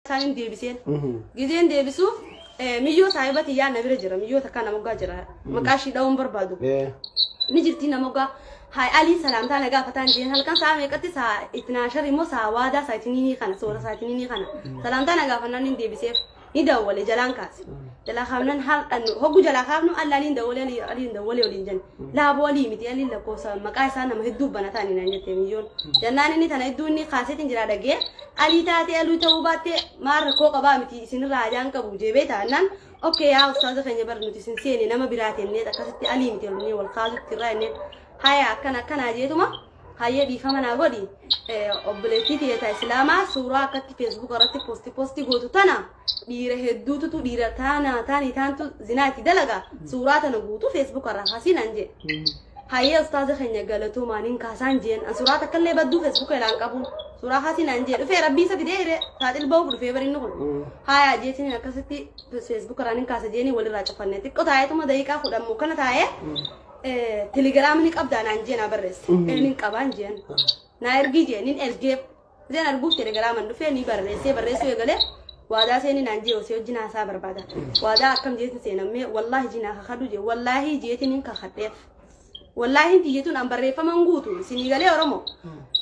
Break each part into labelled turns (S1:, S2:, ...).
S1: Isaan deebiseen. Gizeen deebisuuf miyyoo saahiba tiyyaa na bira jira. Miyyoo takkaa nama moggaa jira. Maqaa ishii dha'uun barbaadu. Ni jirti nama moggaa. Haay Alii salaamtaa na gaafataan jeen halkan sa'a meeqatti sa'a itinaashar immoo sa'a waadaa sa'a itiniinii kana soora sa'a itiniinii kana salaamtaa na gaafannaan ni deebiseef ni dawwale jalaan kaase. Jalaa kaafnan hardhan hoggu jalaa kaafnu alla aliin dawwale alii aliin dawwale waliin jenne. Laaboo alii miti aliin lakkoofsa maqaa isaa nama hedduu banataan naan jette miyyoon. Jennaan inni tana hedduu inni kaaseetiin jira dhagee Alii taatee aluu ta'uu baattee maal rakkoo qabaa miti isinirraa hajaan qabu jee beektaa jennaan okay yaa ustaaza keenya bar nuti isin seene nama biraa tennee akkasitti alii miti olnee wal kaasutti irraa jenneen haya akkana akkanaa jeetuma hayyee dhiifama naa godhi obboleettii tiyya ta islaamaa suuraa akkatti feesbuuka irratti poosti poosti gootu tana dhiira hedduututu dhiira taana taanii taantu zinaa itti dalaga suuraa tana guutuu feesbuuka irraa kaasii naan jee. Hayyee ustaaza keenya galatoomaa nin kaasaan jeen an suuraa takka illee badduu feesbuuka ilaan qabu suuraa kaasii naan jee dhufee rabbii isa fidee hiree saaxil ba'uuf dhufee bari inni kun haaya jeetiin akkasitti feesbuuka irraa nin kaasa jeenii walirraa cufanne xiqqoo taa'eetuma daqiiqaa 10 moo kana taa'ee telegiraamni qabdaa naan jee naa barreesse nin qabaan jeen naa ergii jee nin ergeef Zeen arguuf telegiraaman dhufee ni barreessee barreessuu eegalee waadaa seeni naan jee osoo wajjin haasaa barbaada. Waadaa akkam jeetin seenammee wallaahi jinaa kakadhu jee wallaahi jeetin hin kakadheef. Wallaahi hin tiyyetuun an barreeffama hin guutu isinii galee Oromoo.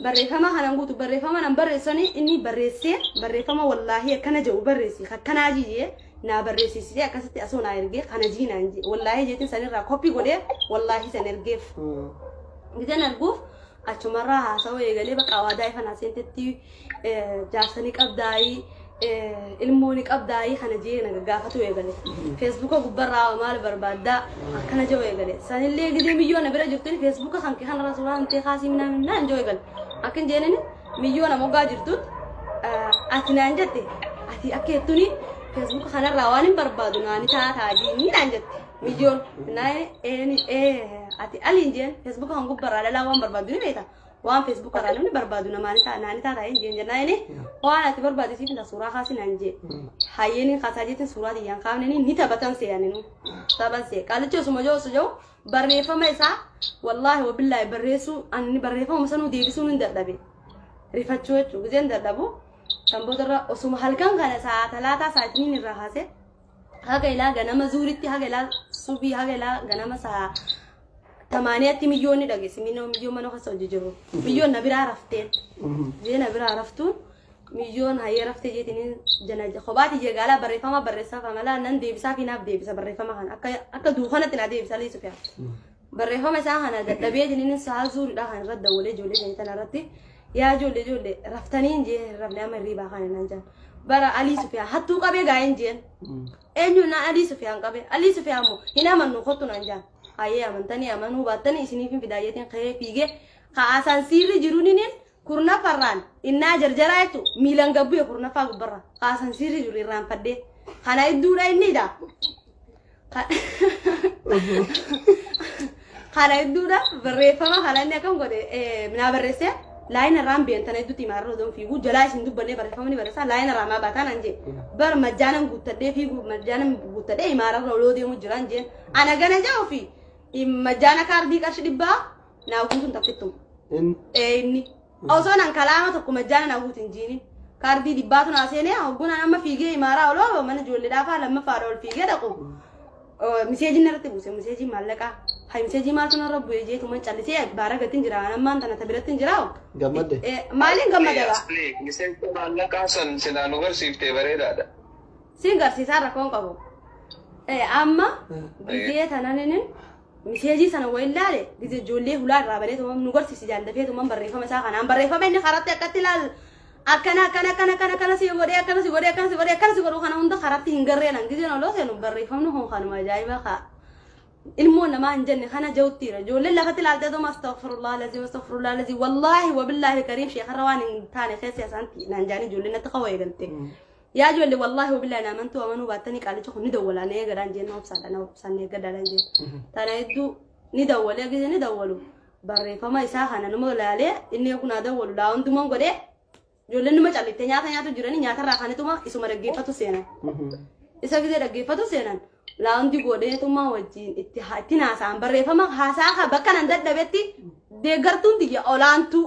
S1: Barreeffama kana hin guutu barreeffama nan barreessani inni barreessee barreeffama wallaahi akkana jedhu barreessi akkanaa jijee naa barreessisee akkasitti asoo naa ergee kana jii naan jee wallaahi jeetin sanirraa koppii godhee wallaahi san ergeef. Gizeen arguuf Achumarraa haasawuu eegalee bakka waadaa ifa naa seentetti jaarsa ni qabdaayii ilmoo ni qabdaayii kana jee na gaggaafatu eegale. Feesbuuka gubbarraa maal barbaaddaa akkana jedhu eegale. Sanillee gizee miyyoo na bira jirtuun feesbuuka kan kee kanarraa suuraa kan ta'e kaasii minaa minaa hin jedhu eegale. Akka hin jeenini miyyoo na moggaa jirtuut ati naan jette ati akka jettuuni feesbuuka kanarraa waan hin barbaadu naani taataa jiini naan jette. Miyyoon naani eeni ee ati aliin jeen feesbuuka kan gubbarraa dhalaa waan barbaaddu ni beekta. Waan feesbuuka irraa namni barbaadu namaani ta'a naani ta'a ta'een jeen jennaa inni waan ati barbaadu siif ta'a suuraa kaasi naan jee. Hayyeen kaasaa jeetiin suuraa tiyyaan kaafne ni taphatan se'ani nu. Taphan se'e. Qaalichi osuma jiru osoo jiru barreeffama isaa wallaahi wabillaahi barreessuu ani barreeffama sanuu deebisuu hin dadhabe. Rifachuu jechuudha. Gizeen dadhabu san boodarra osuma halkan kana sa'a talaataa sa'aatiin irraa kaasee haga ilaa ganama zuuritti haga ilaa subii haga ilaa ganama sa'a tamaaniyaatti miyyoon ni dhageessi miyyoo miyyoo mana keessa hojii jiru miyyoon na biraa raftee jee na biraa raftuun miyyoon hayyee raftee jeetiin jana kophaati jee gaalaa barreeffama barreessaa famalaa nan deebisaa fi naaf deebisa barreeffama kana akka akka duukanatti naa deebisa liisu fi'a. Barreeffama isaa kana dadhabee jennaan sa'a zuuriidhaa kan irratti dawwalee ijoollee keenya tana irratti yaa ijoollee ijoollee raftanii hin jeen hin rafne amma hirriibaa kana naan jaan. Bara Alii Sufiyaan hattuu qabee gaa hin jeen. Eenyu naan Alii Sufiyaan qabee Alii Sufiyaan immoo hin amannu kottu naan jaan. Hayyee amantanii amanuu baattanii isiniif hin fidaa jeetiin ka'ee fiigee ka'aasaan siirri jiruuniniin kurnaffarraan innaa jarjaraa jettu miilan gabbu'e kurnaffaa gubbarra ka'aasaan siirri jiru irraanfadhee kana hedduudha inni dha. Kana hedduudha barreeffama kana inni akkam godhe naa barreessee laayina irraan been tana hedduutti himaa irra odoon fiiguu jalaa isin dubbannee barreeffama ni barreessaa laayina irraa maa baataa naan jee bar majjaanan guuttadhee fiiguu majjaanan guuttadhee himaara irra oloo deemu jiraan jeen ana gana ja'uu fi majjaana kaardii qarshi dhibbaa naa guutuun takkittum.
S2: Inni.
S1: Ee inni. Osoo nan kalaama tokko majjaana naa guutin jiinin. Kaardii dhibbaatu naa seenee hogguun an amma fiigee imaaraa oloo mana ijoolleedhaa faa lammaffaadha ol fiigee dhaqu. Miseejiin narratti buuse miseejii maallaqaa. Hay miseejii maaltu narra bu'e jeetuman callisee baara gatiin jira an ammaan tana ta biratti hin jiraa.
S2: Gammadde.
S1: Maaliin gammada baa?
S3: Asli miseensa maallaqaa san silaa nu garsiiftee bareedaadha.
S1: Siin garsiisaa rakkoon qabu. Amma gizee tananin Miseejii sana wayin laale gize ijoollee hulaa irraa banee tuman nu garsiisi jaan dafee tuman barreeffama isaa kanaan barreeffama inni karatti akkatti laal akkana akkana akkana akkana akkana si godhee akkana si godhee akkana si godhee akkana si godhuu kana hunda karatti hin garree nan gizeen oloo seenu barreeffamni kun kanuma ajaa'iba kaa ilmoo namaa hin jenne kana jawuttiira ijoolleen lafatti ilaaltee tuma astaghfirullah lazim astaghfirullah lazim wallaahi wabillaahi kariim sheekarra waan hin taane keessa isaanti naan jaanii ijoolleen natti qawwa eegalte. Yaa ijoollee wallaahi wabillahi na amantuu amanuu baattanii qaalicha kun ni dawwala na eegadhaan jeen na obsaadha na obsaan na eeggadhaadhaan jeen. Tana hedduu ni dawwalee gisee ni dawwalu barreeffama isaa kana numa laalee inni kun haa dawwalu laa hundumaan godhee ijoolleen numa calliftee nyaata nyaatu jiranii nyaatarraa kanituma isuma dhaggeeffatu seenan. Isa gisee dhaggeeffatu seenan laa hundi godheetuma wajjin itti ittiin haasa'an barreeffama haasaa kan bakka nan dadhabetti deeggartuun tiyya olaantuu.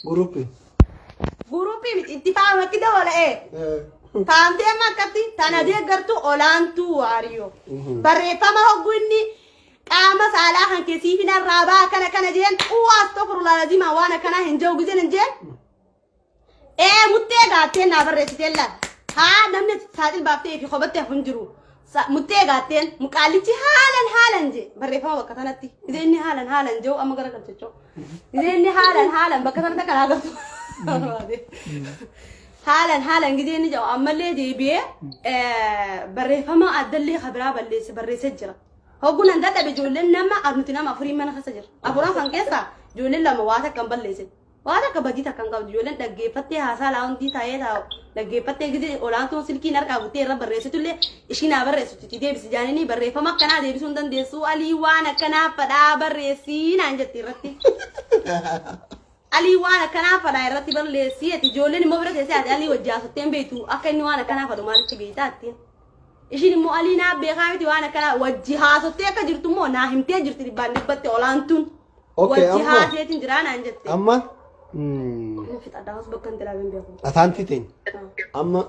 S2: Guruppii.
S1: Guruupii miti itti faamatti dabala'ee. Faamtee amma akkatti tana deeggartu olaantuu waariyoo. Barreeffama hogguu inni qaama saalaa kan keessii fi narraa baa akkana kana jeen uwaa astofurulaa lazimaa waan akkanaa hin jiru gizeen hin jeen. Ee muttee gaatteen naa barreessiteen laal. Haa namni saaxil baaftee fi kophatti hafu hin jiru. Muttee gaatteen muqaallichi haalan haalan jee barreeffama bakka sanatti. Gizee inni haalan haalan jiru amma gara galchachoo. Gizee inni haalan haalan bakka sanatti akka naa galtu. Haalan haalan gizee inni jedhu ammallee deebi'ee barreeffama addallee kabiraa balleesse barreessee jira. Hogguun an dadhabe ijoolleen nama nuti nama afurii mana keessa jira. Afuran kan keessaa ijoolleen lama waa takka hin balleessin. Waan akka badii takka hin qabdu ijoolleen dhaggeeffattee haasaa laawundii taa'ee taa'u dhaggeeffattee gizee olaantuun silkiin harkaa buttee irra barreessitullee ishii naa barreessitu itti deebisi jaanini barreeffama akkanaa deebisuu hin dandeessu alii waan akkanaa fadhaa barreessii naan jetti irratti. Alii waan akkanaa fadhaa irratti barreessii ati ijoolleen immoo bira teessee ati alii wajji haasottee hin beektu akka inni waan akkanaa fadhu maalitti beektaa attiin. Ishiin immoo alii naa beekaa miti waan akkanaa wajji haasottee akka jirtu immoo naa himtee jirti dhibbaan dhibbatti olaantuun.
S2: Okay,
S1: Wajji
S2: amma
S1: haaseetiin jiraa naan jette.
S2: amma
S1: Inni fixadha hoos bakka hin tilaamin beeku.
S2: Ataantii teenya. Amma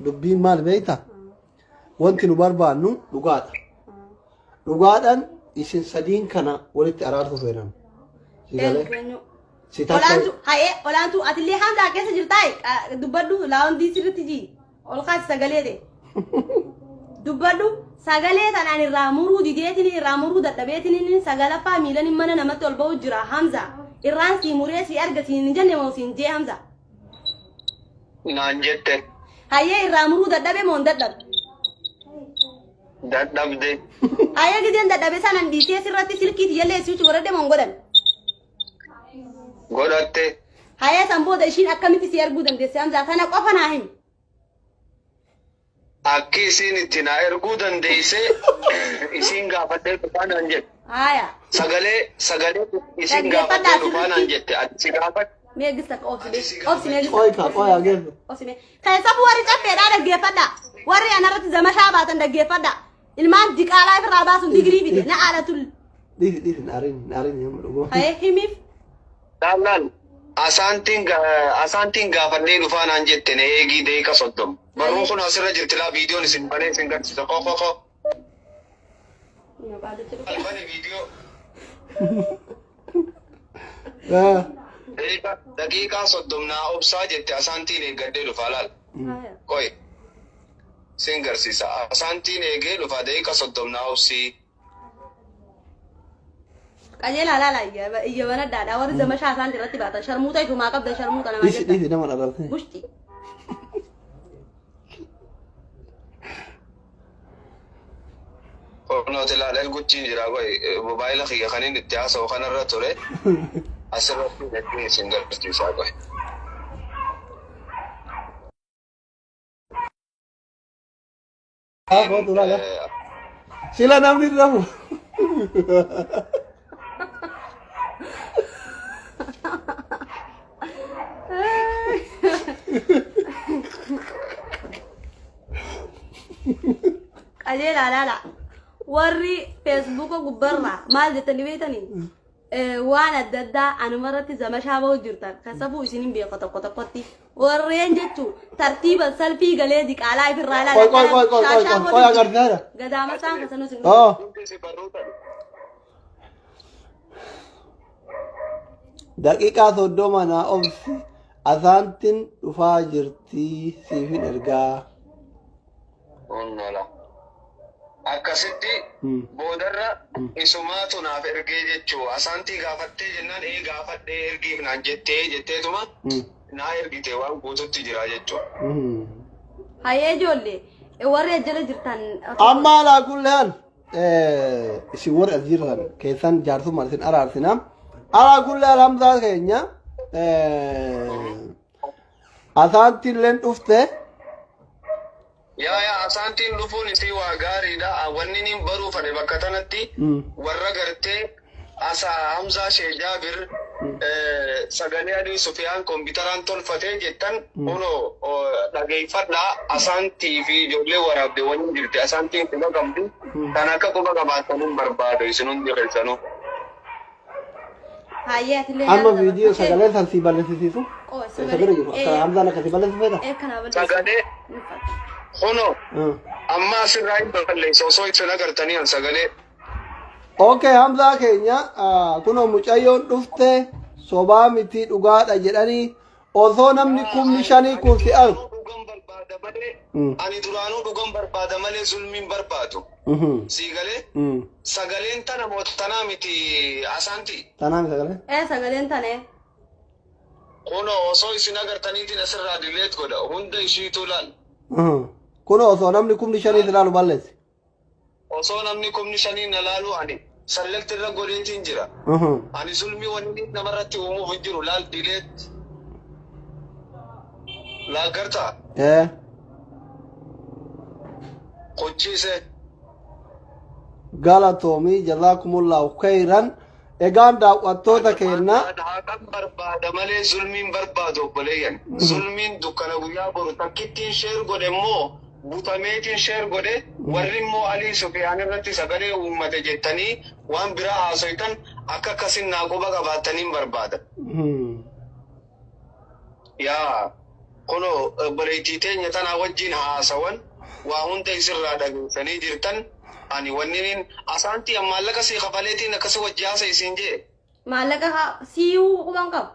S2: dubbiin maal beekta? Wanti nu barbaannu dhugaadha. Dhugaadhaan isin sadiin kana walitti araarsuu feenan. Si galee?
S1: Eenyu?
S2: Si takka
S1: Olaantuu hayee olaantuu atillee hamzaa keessa jirtaa dubbadhu laawundii sirriitti jii ol kaasi sagalee ta'e. Dubbadhu sagalee tanaan irraa muruu dideetiin irraa muruu dadhabeetiin sagalaffaa miilan mana namatti ol ba'u jira Hamza. Irraan sii muree sii arga siin hin jenne moo siin jee Hamza.
S3: Naan jette.
S1: Hayyee irraa muruu dadhabe moo hin dadhabe?
S3: Dadhabde.
S1: Hayyee gizeen dadhabe sanan dhiisee sirratti silkii tiyyallee si'uchi godhadhe moo hin godhanne?
S3: Godhatte.
S1: Hayyee san booda ishiin akkamitti si arguu dandeesse Hamza? Kana qofa naa himi.
S3: Akki isiin itti naa erguu dandeesse isiin gaafadhee dhufaa naan jette.
S1: Haaya.
S3: Sagalee sagalee isiin
S1: Dhaggeeffadhaa
S3: gaafadhee dhufaa naan
S1: sirriitti.
S3: jette. Ati si gaafadhe.
S1: Mee gista akka obsi obsi mee gista.
S2: Qoy kaa qoy ageessu.
S1: Obsi mee. Keessafuu warri caffeedhaa dhaggeeffadhaa. Warri anarratti zamashaa baatan dhaggeeffadhaa. Ilmaan diqaalaa ifirraa baasuun digirii fide na aalatul.
S2: Dhiisi dhiisi hin aarin hin aarin hin dhuguma.
S1: Hayee himiif.
S3: Laal laal asaantiin asaantiin gaafadhee dhufaa naan jette na eegii daqiiqa 30. Barruun kun asirra jirti laa viidiyoon isin banee isin garsiisa. Koo koo koo. Bani viidiyoo. Daqiiqaa 30 naa obsaa jette asaantiin eeggadhee dhufaa laal. Qoy. Sin garsiisa. Asaantiin eegee dhufa daqiiqa 30 naa obsii.
S1: Qajeelaa laala iyya banadhaadha warri zamashaa isaan irratti baatan sharmuuxa ifumaa qabda sharmuuxa namaa
S2: Dhiisi
S1: jettan.
S2: dhiisi nama dharrabsine.
S1: Bushti.
S3: Kunooti laal erguchiin jira qoy mobaayila kiyya kan inni itti haasa'u kanarra ture asirratti ergee isin garsiisaa qoy.
S2: Haa kootu laala. Sila namni rafu.
S1: Qajeelaa laala. Warri feesbuuka gubbarraa maal jettanii beektanii? Waan adda addaa anuma irratti zamashaa bahu jirtan kan safuu isin hin beeku tokko tokkotti. Warreen jechuun tartiiba salfii galee diqaalaa ifirraa ilaala.
S2: Qoy qoy qoy qoy qoy qoy qoy agarsiisaadha.
S1: Gadaama isaan kasanuu isin
S2: Oo. Daqiiqaa 30 naa obsi asaantiin dhufaa jirti siifin ergaa.
S3: Onnola. Akkasitti boodarra isumaatu naaf ergee jechuu asaantii gaafattee jennaan ee gaafadhee ergiif naan jettee jetteetuma naa ergite waan guututti jira jechuu.
S1: Hayyee ijoollee warri ajjala jirtan.
S2: Amma alaa kulleen isin warri as jirtan keessan jaarsummaan isin araarsina. Alaa kulleen Hamzaa keenya asaantiin illeen dhufte.
S3: Yaa yaa asaantiin dhufuun isii waa gaariidha. Wanni niin baruu fadhe bakka tanatti warra gartee asa Hamzaa Shee Jaabir sagalee Alii Sufiyaan kompiitaraan tolfatee jettan kunoo dhageeffadhaa asaantii fi ijoollee waraabde waliin jirti asaantiin quba qabdi kan akka quba qabaattan hin barbaadu isin hundi keessanuu.
S1: Hayyee atillee
S2: Amma
S1: yaada
S2: viidiyoo
S1: dabarfattee.
S2: sagalee san sii balleessisiisu.
S1: Qoo
S2: Isa bira jiru. Akka Hamzaan akkasii balleessu feeta?
S1: Ee kanaa balleessu.
S3: Sagalee kunoo amma asirraa hin balleessa osoo isin agartanii an sagalee.
S2: Okay, Hamzaa keenya kunoo mucayyoon dhufte sobaa miti dhugaadha jedhanii osoo namni 5,000 kun si argu.
S3: Dhugan barbaada malee ani duraanuu dhugan barbaada malee zulmiin barbaadu. Sii galee sagaleen tana moo tanaa miti asaanti.
S2: Tanaa miti sagalee?
S1: Ee sagaleen tanee.
S3: Kunoo osoo isin agartaniitiin asirraa dileet godha hunda ishiitu laal.
S2: Kunoo osoo namni 5,000 si laalu balleessi.
S3: Osoo namni 5,000 na laalu ani select irra godheetiin jira. Ani zulmii wanni namarratti uumuuf hin jiru laal dileet. Laal gartaa?
S2: Ee.
S3: Kochiise.
S2: Galatoomii jazaakumullahu khayran. Egaan daawwattoota keenya.
S3: Haqan barbaada malee zulmiin barbaadu obboleeyyan. Zulmiin dukkana guyyaa boru takkittiin share godhe immoo butameetiin share godhe warri immoo Alii Sufiyaan irratti sagalee uummate jettanii waan biraa haasoytan akka akkasin naa quba qabaattaniin barbaada. Yaa kunoo obboleettii teenya tanaa wajjin haasawan waa hunda isirraa dhageessanii jirtan ani wanniniin asaantii an maallaqa sii kafaleetiin akkasi wajji haasa isiin jee.
S1: Maallaqa siiyuu quban qabu.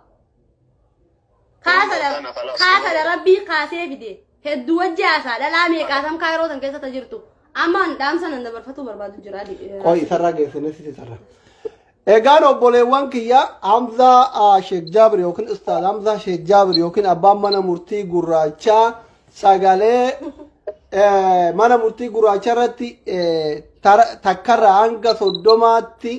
S1: Kaasa
S3: Tana kalaas.
S1: Kaasa rabbii kaasee fide hedduu wajji haasaa dhalaa meeqaatam kaayiroo tan keessa jirtu. Amma an dhaamsa nan dabarfatuu barbaadu jira.
S2: Qoy isarraa geessine si isarraa. Egaan obboleewwan kiyya Hamzaa Sheekh Jaabir yookiin Ustaaz Hamzaa Sheekh Jaabir yookiin abbaan mana murtii gurraachaa sagalee mana murtii gurraacha irratti takkarraa hanga 30tti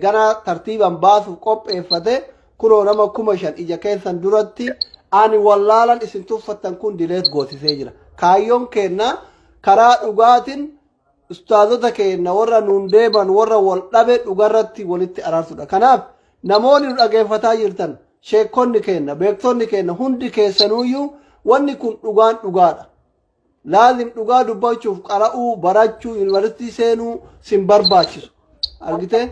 S2: gara tartiibaan baasuuf qopheeffate kunoo nama 5,000 ija keessan duratti ani wallaalan isin tuffattan kun dileet goosisee jira. Kaayyoon keenna karaa dhugaatiin ustaazota keenya warra nuun deeman warra wal dhabe dhugarratti walitti araarsudha. Kanaaf namoonni nu dhageeffataa jirtan sheekonni keenya beektonni keenya hundi keessanuyyuu wanni kun dhugaan dhugaadha. Laazim dhugaa dubbachuuf qara'uu barachuu yuunivarsiitii seenuu sin barbaachisu. Argitee?